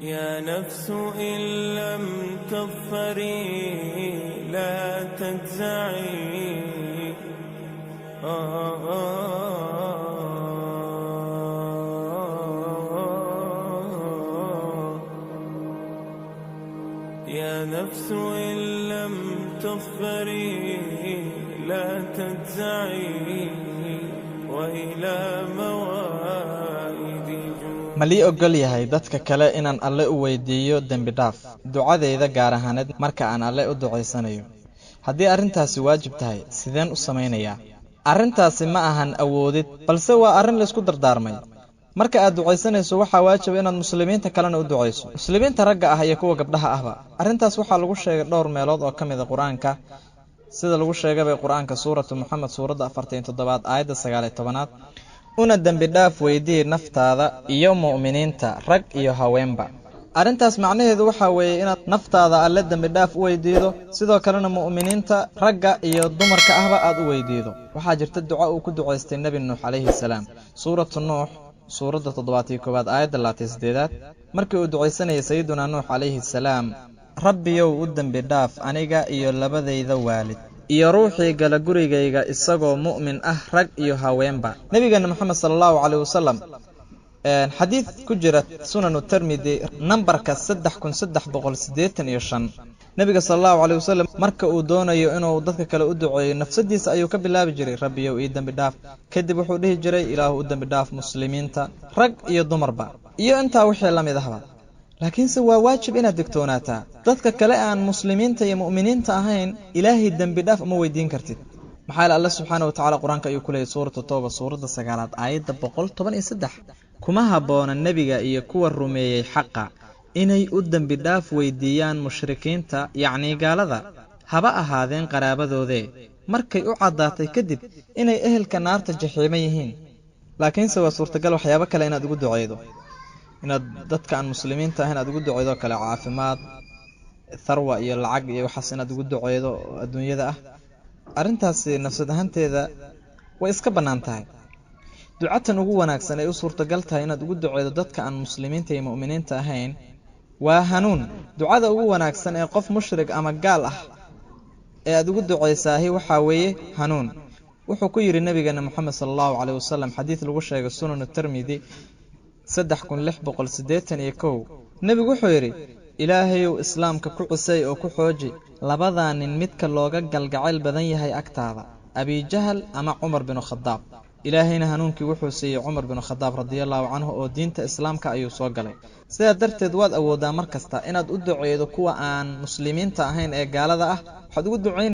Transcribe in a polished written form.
يا نفس إن لم تظفري لا تجزعي. يا نفس إن لم تظفري لا تجزعي وإلى موائد. Ma lii oggol yahay dadka kale inaan Alle u weydiiyo dembi dhaaf ducadayda gaar ahaaneed marka aan Alle u ducaysanayo? Haddii arrintaasi waajib tahay, sideen u samaynayaa? Arrintaasi ma ahan awoodid, balse waa arrin laysku dardaarmay. Marka aad ducaysanayso, waxaa waajiba inaad muslimiinta kalena u ducayso, muslimiinta ragga ah iyo kuwa gabdhaha ahba. Arrintaas waxaa lagu sheegay dhowr meelood oo ka mid a Qur-aanka, sida lagu sheegabay Qur-aanka Suuratu Moxamed, suuradda 47aad, aayadda 19aad: "Una dembi dhaaf weydii naftaada iyo mu'miniinta, rag iyo haweenba." Arrintaas macnaheedu waxaa weeye inaad naftaada Alle dembi dhaaf u weydiido, sidoo kalena mu'miniinta ragga iyo dumarka ahba aad u weydiido. Waxaa jirta duco uu ku ducaystay Nebi Nuux calayhi salaam, Suuratu Nuux, suuradda 71aad, aayadda 28aad, markii uu ducaysanayay Sayidunaa Nuux calayhi salaam: "Rabbiyow, u dembi dhaaf aniga iyo labadayda waalid iyo ruuxii gala gurigayga isagoo mu'min ah, rag iyo haweenba." Nebigeenna Moxamed sala Allahu caleyh wasalam, xadiid ku jira Sunanu Termidi, nambarka 3385, Nebiga sala Allahu caleyh wasalam marka uu doonayo inuu dadka kale u duceeyo, nafsadiisa ayuu ka bilaabi jiray: "Rabbiyow, ii dembi dhaaf." Kadib wuxuu dhihi jiray: "Ilaahu, u dembi dhaaf muslimiinta, rag iyo dumarba," iyo intaa wixii la mid ahba. Laakiinse waa waajib inaad digtoonaataa: dadka kale aan muslimiinta iyo mu'miniinta ahayn Ilaahay dembi dhaaf uma weydiin kartid. Maxaa yeele, Alle subxaana wa tacala Qur-aanka ayuu ku leeyay, Suuratu Tooba, suuradda 9aad, aayadda 113: "Kuma habboona nebiga iyo kuwa rumeeyey xaqa inay u dembi dhaaf weydiiyaan mushrikiinta, yacnii gaalada, haba ahaadeen qaraabadoodee, markay u caddaatay kadib inay ehelka naarta jaxiimo yihiin." Laakiinse waa suurtagal waxyaabo kale inaad ugu duceydo, inaad dadka aan muslimiinta ahayn aad ugu duceydo kale caafimaad, tharwa iyo lacag iyo waxaas inaad ugu duceydo oo adduunyada ah. Arrintaasi nafsad ahaanteeda way iska bannaan tahay. Ducatan ugu wanaagsan ay u suurtagal tahay inaad ugu duceydo dadka aan muslimiinta iyo mu'miniinta ahayn waa hanuun. Ducada ugu wanaagsan ee qof mushrik ama gaal ah ee aad ugu duceysaahi waxaa weeye hanuun. Wuxuu ku yidhi nabigeena Moxamed sala Allahu caleyh wasalam, xadiid lagu sheegay Sunanu Termidi, 3681, nebigu wuxuu yidhi: "Ilaahayow, Islaamka ku cisay oo ku xooji labadaa nin midka looga galgacayl badan yahay agtaada, Abijahal ama Cumar binu Khadaab." Ilaahayna hanuunkii wuxuu siiyey Cumar binu Khadaab radiallahu canhu, oo diinta Islaamka ayuu soo galay. Sidaa darteed waad awoodaa mar kasta inaad u duceydo kuwa aan muslimiinta ahayn ee gaalada ah. Waxaad ugu ducayn